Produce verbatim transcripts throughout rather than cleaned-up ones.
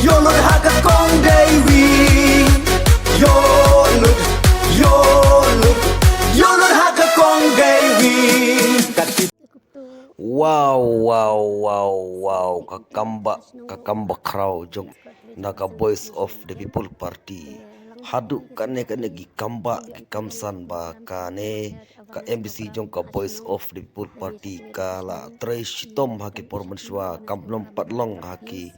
Ïoh lut ha ka kong dei wi. Ïoh lut, ïoh lut, ïoh lut ha ka kong dei wi. Kat ki Wow, wow, wow, wow. Ka kambah, ka kambah khraw jong na ka Voice of the People Party. Haduh kane kane ki kambah ki kamsan ba kane ka M D C jong ka Voice of the People Party ka la trei shitom ha ki por mynshuwa, kam pat long ha ki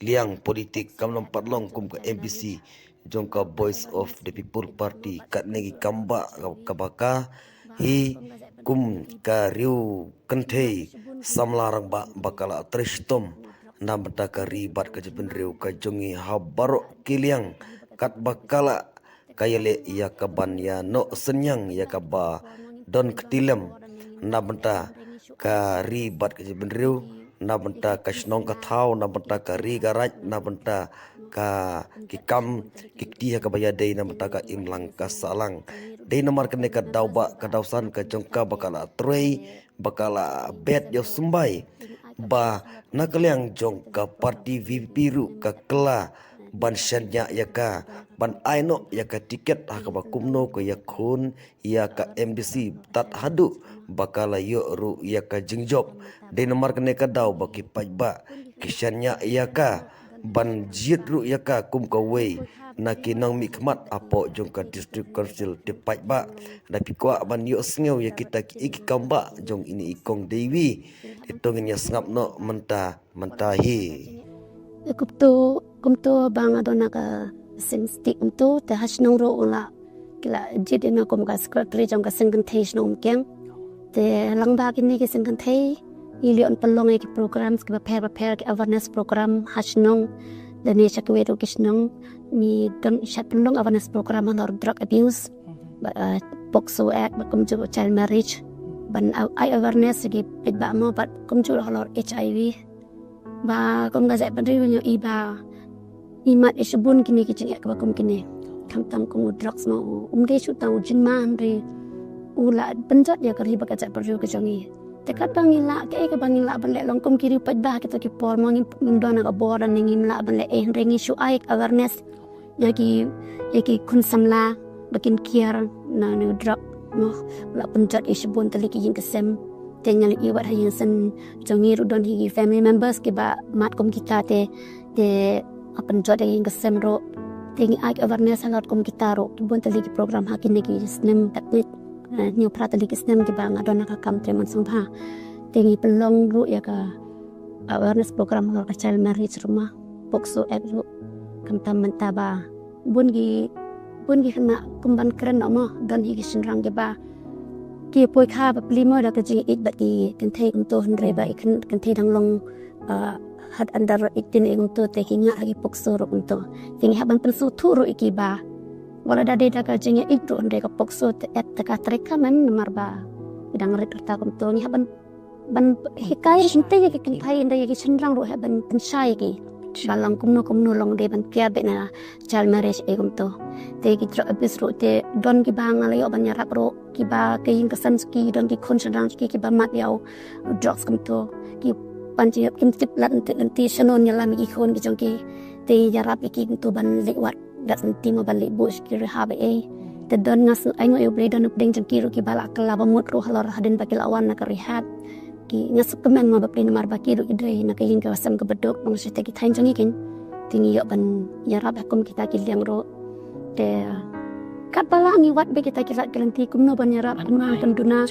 liang politik, kam pat long kum ka M D C jong ka Voice of the People Party. Katne ki kambah kaba ka hi kum ka riew kynthei samla rangbah ba ka la trei shitom na bynta ka ri bad ka jaitbynriew ka jong ngi ha baroh ki liang, katba ka la ka ïaleh ïa ka ban ïa noh synñiang ïa kaba don kti lem na bynta ka ri bad ka jaitbynriew, na bynta ka shnong ka thaw, na bynta ka ri ka raij, na bynta ka ki kam ki kti ha kaba ïadei na bynta ka imlang ka sahlang. Dei namar kane ka daw ba ka daw san ka jong ka ba ka la trei ba ka la bet ïoh symbai ba na ka liang jong ka party V P P ruh ka kylla ban shaniah ïa ka, ban ai noh ïa ka tiket ha kaba kumno ka ïakhun ïa ka M D C tad haduh ba ka la ïoh ruh ïa ka jingjop. Dei namar kane ka daw ba ki paidbah ki shaniah ïa ka ban jied ruh ïa ka kum kawei na ki nongmihkhmat hapoh jong ka District Council. Te paidbah, da phi kwah ban ïohsngew ïa kita ki, ki kambah jong ine i kong Dewi, te to ngin ïa sngap noh mynta mynta hi. Kumto, kumto ba nga don ha ka seng stik kumto, te ha shnong ruh u la, ki la jied ïa nga kum ka secretary jong ka seng kynthei shnong Umkiang. Te lyngba kine ki seng kynthei ngi la pynlong ïa ki programs kiba pher ba pher, ki awareness program ha shnong. Lane sha kiwei ruh ki shnong ngi don shait pynlong awareness program halor drug abuse, ba, uh, POCSO Act, ba kumjuh child marriage, ban ai awareness ïa ki paidbah mo, bad kumjuh halor H I V. Ba kum ka jaitbynriew ngi ïohi ba i mad ïa shibun kine ki jingeh kiba kum kine. Khamtam kum u drugs mo, um dei shuh tang u jingma, hynrei u la pynjot ïa ka ri bad ka jaitbynriew ka jong ngi. Te katba ngi lah, kaei kaba ngi lah ban leh long kum ki riew paidbah ha kito ki por mo, ngim, ngim don ka bor, lane ngim lah ban leh ei, hynrei ngi shu ai awareness ïa ki, ïa ki khun samla ba kin kiar na, na u drug mo. La pynjot ïa shibun tylli ki ïing ki sem. Te ngi la ïohi wat ha ïing sem jong ngi ruh don hi ki family members kiba mad kum kita te, te la pynjot ïa ki ïing ki sem ruh. Te ngi ai awareness halor kum kita ruh, bun tylli ki program ha kine ki snem, katne, eh, hynñiew phra tylli ki snem kiba nga don ha ka kam trei mon sngewbha. Te ngi pynlong ruh ïa ka awareness program halor ka child marriage ruh ma, POCSO Act ruh. Khamtam mynta ba bun ki, bun ki khynnah kum ban kren noh mo, don hi ki shynrang kiba ki poi kha bapli mo da ka jingïeit bad ki kynthei kumto, hynrei ba i kyn-, kynthei dang long, uh, had under eighteen ïa kumto, te ki ngah ha ki POCSO ruh kumto. Te ngi hap ban pynsngewthuh ruh ïa ki ba wat la da dei da ka jingïeit ruh, hynrei ka POCSO te Act te ka trei kmen namar ba ki dang rit rta kumto. Ngi hap ban ban hikai ruh kumta ïa ki kynthei, ynda ïa ki shynrang ruh hap ban pynshai ïa ki ba long kumno kumno long, dei ban kiar beit na child marriage ei kumto. Te ki drug abuse ruh te don kiba nga la ïoh ban ïarap ruh, kiba ka ïing ka sem jong ki don ki khun shynrang jong ki kiba mad ïa u drugs kumto. Ki pan jingïap, kim tip lad lynti lynti shano ïalam ïa ki khun ki jong ki. Te ïarap ïa ki kumto ban leit wad da lynti mo, ban leit buh sha ki rehab ei. Te don, nga sngew ainguh ïa U Blei, don u pdeng jong ki ruh kiba la kylla ba mut ruh halor hadien ba ki la wan na ka rehab. Ki, nga sngewkmen mo bapli namar ba ki ruh ki dei na ka ïing ka sem kaba duk, bad shisha ki thaiñ jong ngi kein. Te ngi ïoh ban ïarap ha kum kita ki liang ruh. Te katba lah ngi wad beit kita ki lad ki lynti kumno ban ïarap, kumno ban pynduna.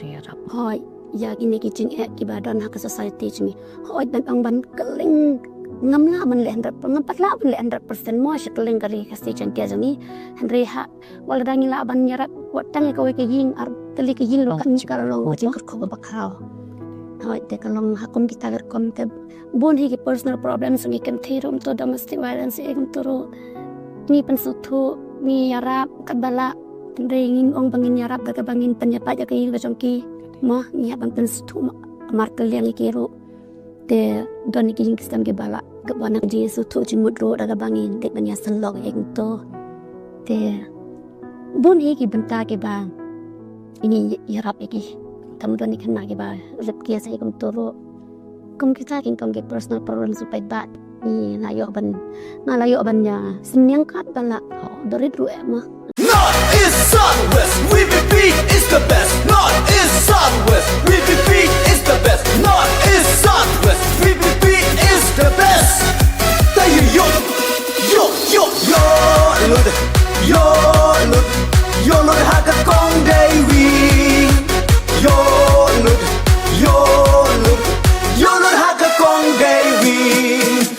Hooid, ïa kine ki jingeh kiba don ha ka society jong ngi. Hooid, ban ong ban kylleng ngam lah ban leh hundred, ngam pat lah ban leh hundred percent mo sha kylleng ka ri Khasi Jaiñtia jong ngi. Hynrei ha, wat la da ngi lah ban ïarap wat tang ïa kawei ka ïing ar tylli ka ïing ruh, ka long ka jingkyrkhu kaba khraw. Hooid, te ka long ha kum kita ki rukom, te bun hi ki personal problems jong ki kynthei ruh kumto, domestic violence ei kumto ruh. Ngi pynsngewthuh, ngi ïarap katba lah. Hynrei ngim ong ba ngin ïarap da kaba ngin pynïapait ïa ka ïing ka jong ki. Mo, ngi hap ban pynsngewthuh markylliang ïa ki ruh. Te don ïa ki ïing ki sem kiba lah, kaba na ka jingsngewthuh jingmut ruh da kaba ngin leit ban ïasyllok ïa ki kumto. Te bun hi ki bynta kiba ngi ïarap ïa ki. Tam don ïa ki khynnah kiba rape case ei kumto ruh. Kum kita ki, kum ki personal problems u paidbah. Ni la ïoh ban, nga la ïoh ban ïa sniang kat ban la. Oh, da rit ruh em ma. North East South West, V P P is the best. North East South West, V P P is the best. North East South West, V P P is the best. Te ïoh, ïoh, ïoh, ïoh, ïoh lut, ïoh lut, ïoh lut ha ka kong dei wi. Ïoh lut, ïoh lut, ïoh lut ha ka kong dei wi.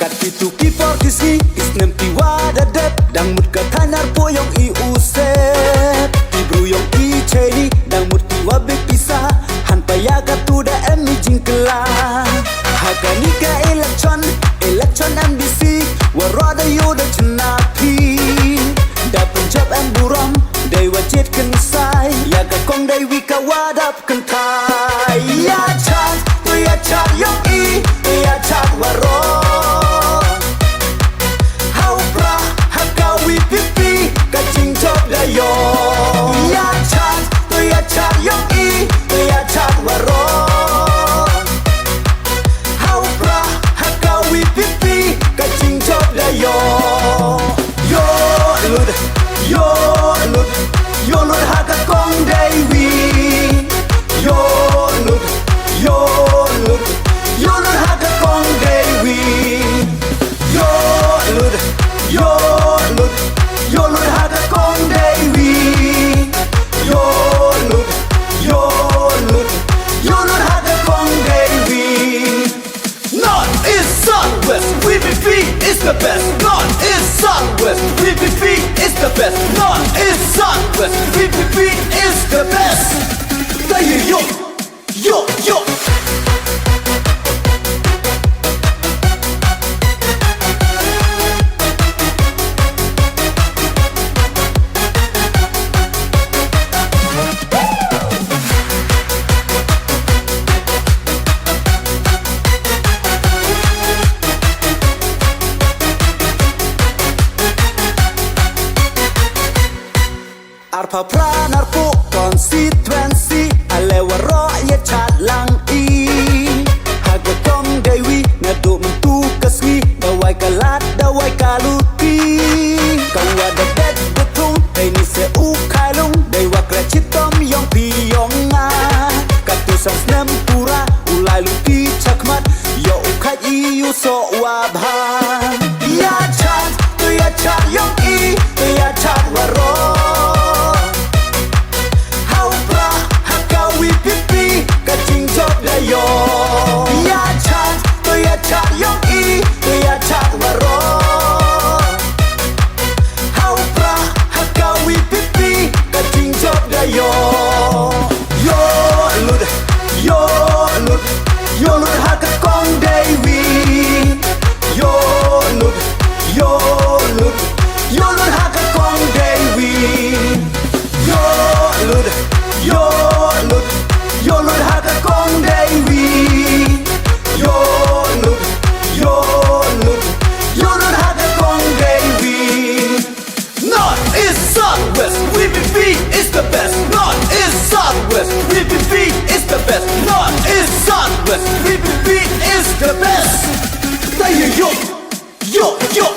Kat ki tu ki por ki sngi, ki snem ki wa da dep, dang mut ka thaiñ arphew ïong i u sep. Ki briew ïong i cheini, dang mut ki wa bit pisa, han pa ïa ka tu da em i jingkylla. Ha kani ka election, election M D C, waroh da ïoh da chna phi. Da pynjop em burom, dei wa jied kynsai, ïa ka kong dei wi ka wa dap kynthai. Ïa chat, to ïa chat ïong i, to ïa chat waroh. Ha u Prah, ha ka V P P, ka jingjop da ïoh. Ïa chat, to ïa chat ïong i, to ïa chat waroh. Ha u Prah, ha ka V P P, ka jingjop da ïoh. Ïoh lut, ïoh lut, ïoh lut ha ka kong dei wi. Ïoh lut, ïoh lut, ïoh lut ha ka kong dei wi. Ïoh lut, ïoh lut, ïoh lut ha ka kong dei wi. Ïoh lut, ïoh lut, ïoh lut ha ka kong dei wi. North East South West, V P P is the best. North East South West, V P P is the best. North East South West, V P P is the best. Te ïoh, ïoh, ïoh. Arphew phra na arphew constituency, ale waroh ïa chat lang i. Ha ka kong dei wi, naduh mynta ka sngi, dawai ka lad, dawai ka luti. Ka wa da dep da thung, dei ni se u khailung, dei wa kra chitom ïong phi ïong nga. Ka tu san snem pura, u lai luti chakhmat, ïoh u khait i u soh wa bha. Ïa chat, to ïa chat ïong i, to ïa chat waroh. Ha u Prah, ha ka V P P, ka jingjop da ïoh. Ïa chat, to ïa chat ïong i, to ïa chat waroh. Ha u Prah, ha ka V P P, ka jingjop da ïoh. Ïoh lut, ïoh lut, ïoh lut ha ka kong dei wi. Ïoh lut, ïoh lut, ïoh lut ha ka kong dei wi. Ïoh lut, ïoh lut, ïoh lut ha ka kong dei wi. Ïoh lut, ïoh lut, ïoh lut ha ka kong dei wi. North East South West, V P P is the best. North East South West, V P P is the best. North East South West, V P P is the best. Te ïoh, ïoh, ïoh, ïoh.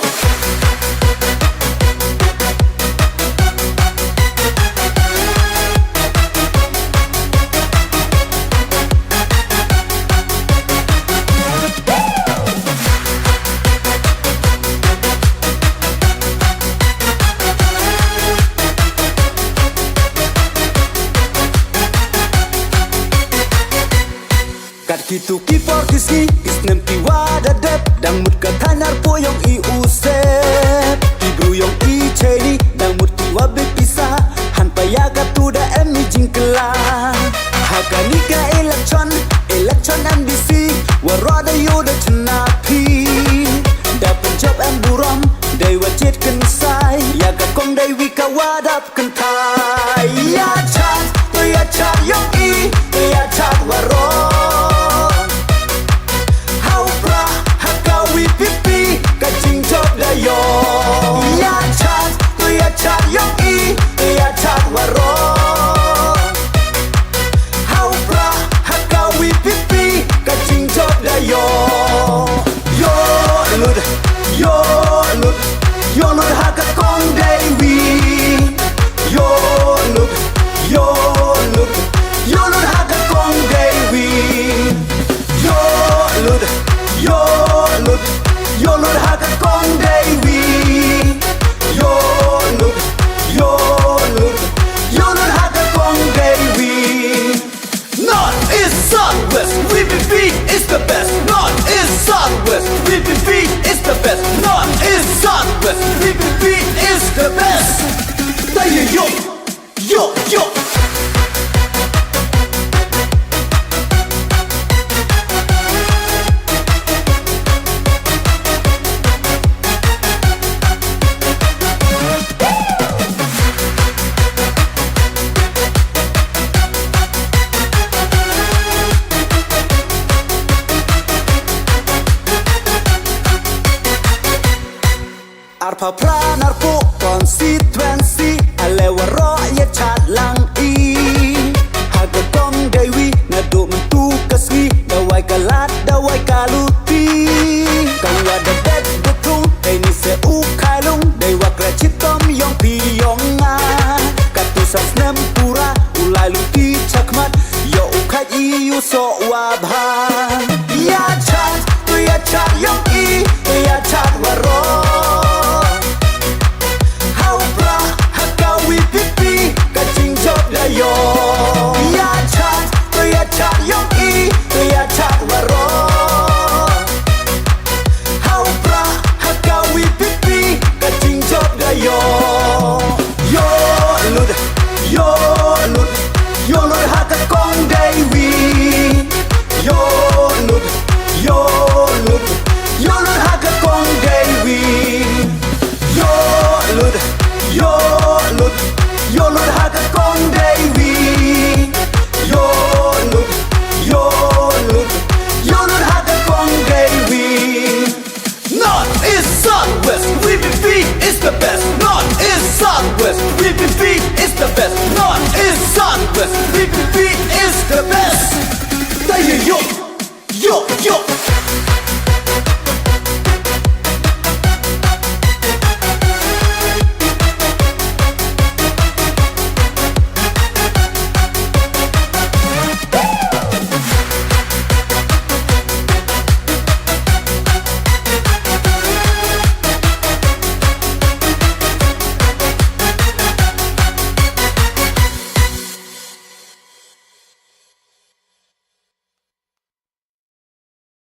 Kat kitu ki por ki sngi, ki snem ki wa da dep, dang mut ka thaiñ arphew ïong i u sep. Ki briew ïong i cheini, dang mut ki wa bit pisa, han pa ïa ka tu da em i jingkylla. Ha kani ka election, election M D C, waroh da ïoh da chna phi. Da pynjop em burom, dei wa jied kynsai, ïa ka kong dei wi ka wa dap kynthai. Ïa chat, to ïa chat ïong i, to ïa chat waroh. Ha u Prah, ha ka V P P, ka jingjop da ïoh. Ïa chat, to ïa chat ïong i, to ïa chat waroh. Ha u Prah, ha ka V P P, ka jingjop da ïoh. Ïoh lut, Is Southwest, V P P is the best. Tayo yo, yo, yo. Arphew phra na arphew constituency, ale waroh ïa chad lang i. Ha ka kong dei wi, naduh mynta ka sngi, dawai ka lad, dawai ka luti. Kong wa da bet da thung, dei ni se u khailung, dei wa kra chitom yong phi yong nga. Katu sa snem pura, u lai luti chakmat, ïa u khait i u soh wa bha. Ïa chad, to ïa chad yong i, to ïa chad waroh. Ha u Prah, ha ka V P P, ka jingjop da ïoh. Ïa chad, to ïa chad yong i, to ïa chad waroh. Ha u Prah, ha ka V P P, ka jingjop da ïoh. Ïoh lut, ïoh lut, ïoh lut ha ka kong dei wi. Ïoh lut, ïoh lut, ïoh lut ha ka kong dei wi. Ïoh lut, ïoh lut, ïoh lut ha ka kong dei wi. Ïoh lut, ïoh lut, ïoh lut ha ka kong dei wi. North, East, South, West, V P P is the best. North, East, South, West, V P P is the best. North, East, South, West, V P P is the best. Tayo yo, yo, yo.